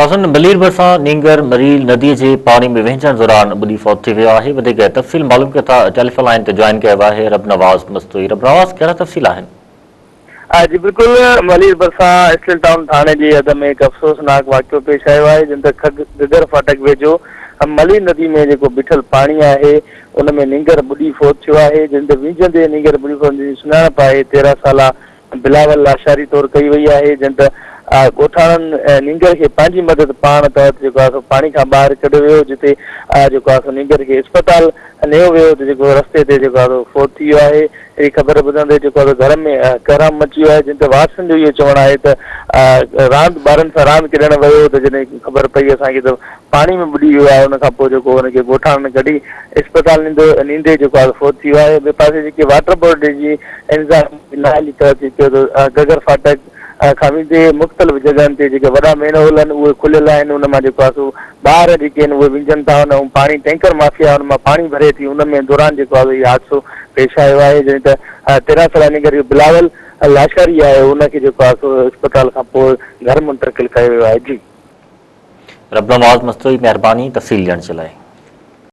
حسن ملير ڀرسان نينگر مريل ندي جي پاڻي ۾ وهنجڻ دوران ٻڏي فوت ٿي ويو آهي وڌيڪ تفصيل معلوم ڪيو ٿا ٽيليفون لائين تي جوائن ڪيو آهي ربنواز مستوئي ربنواز ڪهڙا تفصيل آهن. جي بلڪل ملير ڀرسان اسٽيل ٽائون ٿاڻي جي حد ۾ هڪ افسوسناڪ واقعو پيش آيو آهي جنھن ته گگر ڦاٽڪ ويجهو ملير ندي ۾ جيڪو بيٺل پاڻي آهي ان ۾ نينگر ٻڏي فوت ٿيو آهي جنھن تي وهنجندي نينگر ٻڏي فوت جي سڃاڻپ آهي 13 سالا بلاول لاشاري طور ڪئي وئي آهي جنھن ته ڳوٺاڻن نينگر کي پنھنجي مدد پاڻ تحت جيڪو آهي سو پاڻي کان ٻاهر ڪڍيو ويو جتي جيڪو آهي سو نينگر کي اسپتال نيو ويو ته جيڪو رستي تي جيڪو آهي سو فوت ٿي ويو آهي اهڙي خبر ٻڌندي جيڪو آهي سو گهر ۾ ڪهرام مچي ويو آهي جنھن تي وارثن جو اهو چوڻ آهي ته راند ٻارن سان راند کيڏڻ ويو ته جڏهن خبر پئي اسان کي ته پاڻي ۾ ٻڏي ويو آهي ان کان پوء جيڪو ان کي ڳوٺاڻن ڪڍي اسپتال نيندو نيندي جيڪو آهي سو فوت ٿي ويو آهي ٻئي پاسي جيڪي واٽر بورڊ جي انتظاميا نااهلي تحت جيڪو ته گگر ڦاٽڪ کان ويندي مختلف جڳهن تي جيڪي وڏا مين هول آهن اهي کليل آهن ان مان جيڪو آهي سو ٻار جيڪي آهن اهي وڃجن ٿا ان ۽ پاڻي ٽينڪر مافيا ان مان پاڻي ڀري ٿي ان ۾ دوران جيڪو آهي سو هي حادثو پيش آيو آهي جڏهن ته 13 سالا نينگر جو بلاول لاشاري آهي ان کي جيڪو آهي سو اسپتال کان پوء گهر منتقل ڪيو ويو آهي جي. ربنواز مستوئي مهرباني تفصيل ڏيڻ جي لاء.